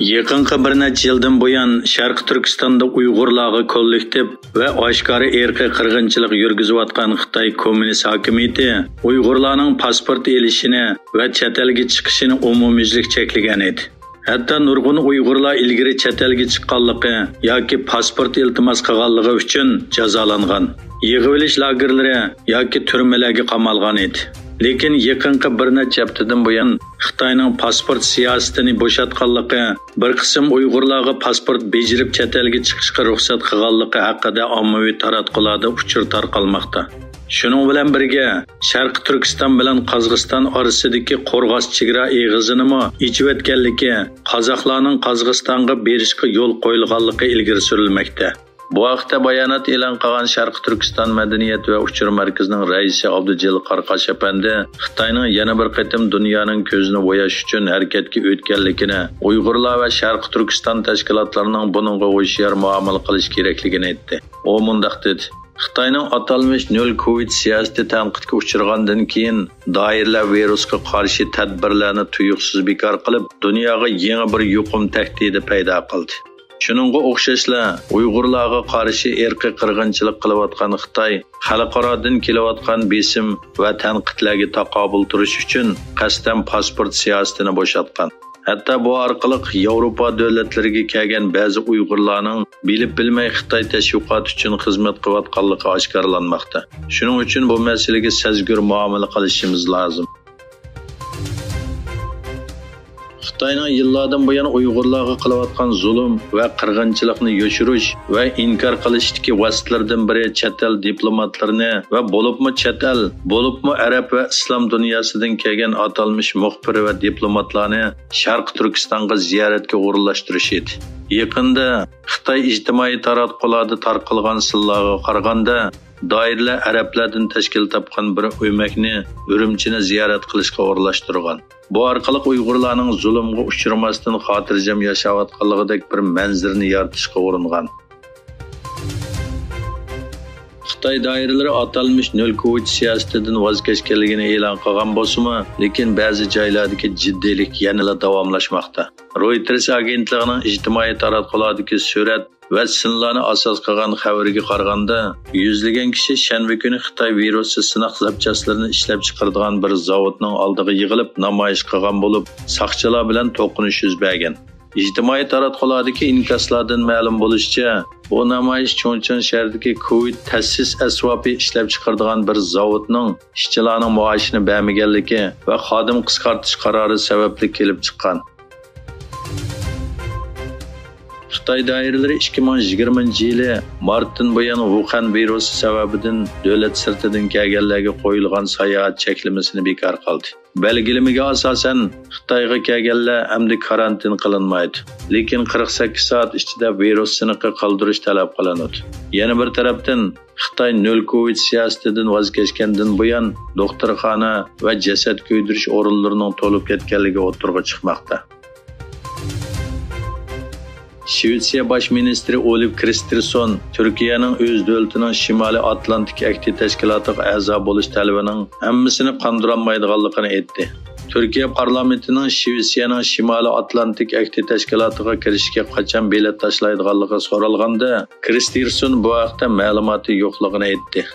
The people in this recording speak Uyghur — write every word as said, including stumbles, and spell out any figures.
يېقىنقى بىر نەچچە يىلدىن بۇيان شەرقىي تۈركىستاندا ئۇيغۇرلارغا كوللېكتىپ ۋە ئاشكارا ئىرقىي قىرغىنچىلىق يۈرگۈزۈۋاتقان خىتاي كوممۇنىست ھاكىمىيىتى ئۇيغۇرلارنىڭ پاسپورت ئېلىشىنى ۋە چەت ئەلگە چىقىشىنى ئومۇميۈزلۈك چەكلىگەن ئىدى. ھەتتا نۇرغۇن ئۇيغۇرلار ئىلگىرى چەت ئەلگە چىققانلىقى ياكى پاسپورت ئىلتىماس قىلغانلىقى ئۈچۈن جازالانغان، يىغىۋېلىش لاگېرلىرى ياكى تۈرمىلەرگە قامالغان ئىدى. لېكىن يېقىنقى بىر نەچچە ھەپتىدىن بۇيان خىتاينىڭ پاسپورت سىياسىتىنى بوشاتقانلىقى، بىر قىسىم ئۇيغۇرلارغا پاسپورت بېجىرىپ چەت ئەلگە چىقىشقا رۇخسەت قىلغانلىقى ھەققىدە ئاممىۋى تاراتقۇلاردا ئۇچۇر تارقالماقتا. شۇنىڭ بىلەن بىرگە، شەرقىي تۈركىستان بىلەن قازاقىستان ئارىسىدىكى قورغاس چېگرا ئېغىزىنىمۇ ئېچىۋەتكەنلىكى، قازاقلارنىڭ قازاقىستانغا بېرىشقا يول قويۇلغانلىقى ئىلگىرى سۈرۈلمەكتە. بۇ ھەقتە بايانات ئېلان قىلغان شەرقىي تۈركىستان مەدەنىيەت ۋە ئۇچۇر مەركىزىنىڭ رەئىسى ئابدۇجېلىل قاراقاش ئەپەندى خىتاينىڭ يەنە بىر قېتىم دۇنيانىڭ كۆزىنى بوياش ئۈچۈن ھەرىكەتكە ئۆتكەنلىكىنى، ئۇيغۇرلار ۋە شەرقىي تۈركىستان تەشكىلاتلىرىنىڭ بۇنىڭغا ھوشيار مۇئامىلە قىلىش كېرەكلىكىنى ئېيتتى. ئۇ مۇنداق دېدى: خىتاينىڭ ئاتالمىش نۆل كوۋىد سىياسىتى تەنقىدكە ئۇچرىغاندىن كېيىن، دائىرىلەر ۋىرۇسقا قارشى تەدبىرلەرنى تۇيۇقسىز بىكار قىلىپ، دۇنياغا يېڭى بىر يۇقۇم تەھدىتى پەيدا قىلدى. شۇنىڭغا ئوخشاشلا، ئۇيغۇرلارغا قارشى ئىرقىي قىرغىنچىلىق قىلىۋاتقان خىتاي خەلقئارادىن كېلىۋاتقان بېسىم ۋە تەنقىدلەرگە تاقابىل تۇرۇش ئۈچۈن قەستەن پاسپورت سىياسىتىنى بوشاتقان. ھەتتا بۇ ئارقىلىق ياۋروپا دۆلەتلىرىگە كەلگەن بەزى ئۇيغۇرلارنىڭ بىلىپ بىلمەي خىتاي تەشۋىقاتى ئۈچۈن خىزمەت قىلىۋاتقانلىقى ئاشكارىلانماقتا. شۇنىڭ ئۈچۈن بۇ مەسىلىگە سەزگۈر مۇئامىلە قىلىشىمىز لازىم. خىتاينىڭ يىللاردىن بۇيان ئۇيغۇرلارغا قىلىۋاتقان زۇلۇم ۋە قىرغىنچىلىقنى يوشۇرۇش ۋە ئىنكار قىلىشتىكى ۋاسىتىلىرىدىن بىرى چەت ئەل دىپلوماتلىرىنى ۋە بولۇپمۇ چەت ئەل، بولۇپمۇ ئەرەب ۋە ئىسلام دۇنياسىدىن كەلگەن ئاتالمىش مۇخبىر ۋە دىپلوماتلارنى شەرقىي تۈركىستانغا زىيارەتكە ئورۇنلاشتۇرۇش ئىدى. يېقىندا خىتاي ئىجتىمائىي تاراتقۇلاردا تارقالغان سانلارغا قارىغاندا، دائىرىلەر ئەرەبلەردىن تەشكىل تاپقان بىر ئۆمەكنى ئۈرۈمچىنى زىيارەت قىلىشقا ئورۇنلاشتۇرغان. بۇ ئارقىلىق ئۇيغۇرلارنىڭ زۇلۇمغا ئۇچرىماستىن خاتىرجەم ياشاۋاتقانلىقىدەك بىر مەنزىرىنى يارىتىشقا ئۇرۇنغان. خىتاي دائىرىلىرى ئاتالمىش نۆل كوۋىد سىياسىتىدىن ۋاز كەچكەنلىكىنى ئېلان قىلغان بولسىمۇ، لېكىن بەزى جايلاردىكى جىددىيلىك يەنىلا داۋاملاشماقتا. رويتېرس ئاگېنتلىقىنىڭ ئىجتىمائىي تاراتقۇلاردىكى سۈرەت ۋە سىنلارنى ئاساس قىلغان خەۋىرىگە قارىغاندا، يۈزلىگەن كىشى شەنبە كۈنى خىتاي ۋىرۇسى سىناق زاپچاسلىرىنى ئىشلەپچىقىرىدىغان بىر زاۋۇتنىڭ ئالدىغا يىغىلىپ نامايىش قىلغان بولۇپ، ساقچىلار بىلەن توقۇنۇش يۈز بەرگەن. ئىجتىمائىي تاراتقۇلاردىكى ئىنكاسلاردىن مەلۇم بولۇشىچە، بۇ نامايىش چۇڭچىڭ شەھىرىدىكى كوۋىد تەسىس ئەسۋابى ئىشلەپچىقىرىدىغان بىر زاۋۇتنىڭ ئىشچىلارنىڭ مائاشىنى بەرمىگەنلىكى ۋە خادىم قىسقارتىش قارارى سەۋەبلىك كېلىپ چىققان. خىتاي دائىرىلىرى ئىككى مىڭ يىگىرمىنچى يىلى مارتتىن بۇيان ۋۇخەن ۋىرۇسى سەۋەبىدىن دۆلەت سىرتىدىن كەلگەنلەرگە قويۇلغان ساياھەت چەكلىمىسىنى بىكار قىلدى. بەلگىلىمىگە ئاساسەن، خىتايغا كەلگەنلەر ئەمدى كارانتىن قىلىنمايدۇ، لېكىن قىرىق سەككىز سائەت ئىچىدە ۋىرۇس سىنىقى قالدۇرۇش تەلەپ قىلىنىدۇ. يەنە بىر تەرەپتىن، خىتاي نۆل كوۋىد سىياسىتىدىن ۋاز كەچكەندىن بۇيان، دوختۇرخانا ۋە جەسەت كۆيدۈرۈش ئورۇنلىرىنىڭ تولۇپ كەتكەنلىكى ئوتتۇرىغا چىقماقتا. شىۋېتسىيە باش مىنىستىرى ئولىپ كرىستېرسون تۈركىيەنىڭ ئۆز دۆلىتىنىڭ شىمالىي ئاتلانتىك ئەھدى تەشكىلاتىغا ئەزا بولۇش تەلىپىنىڭ ھەممىسىنى قاندۇرالمايدىغانلىقىنى ئېيتتى. تۈركىيە پارلامېنتىنىڭ شىۋېتسىيەنىڭ شىمالىي ئاتلانتىك ئەھدى تەشكىلاتىغا كىرىشكە قاچان بېلەت تاشلايدىغانلىقى سورالغاندا، كرىستېرسون بۇ ھەقتە مەلۇماتى يوقلۇقىنى ئېيتتى.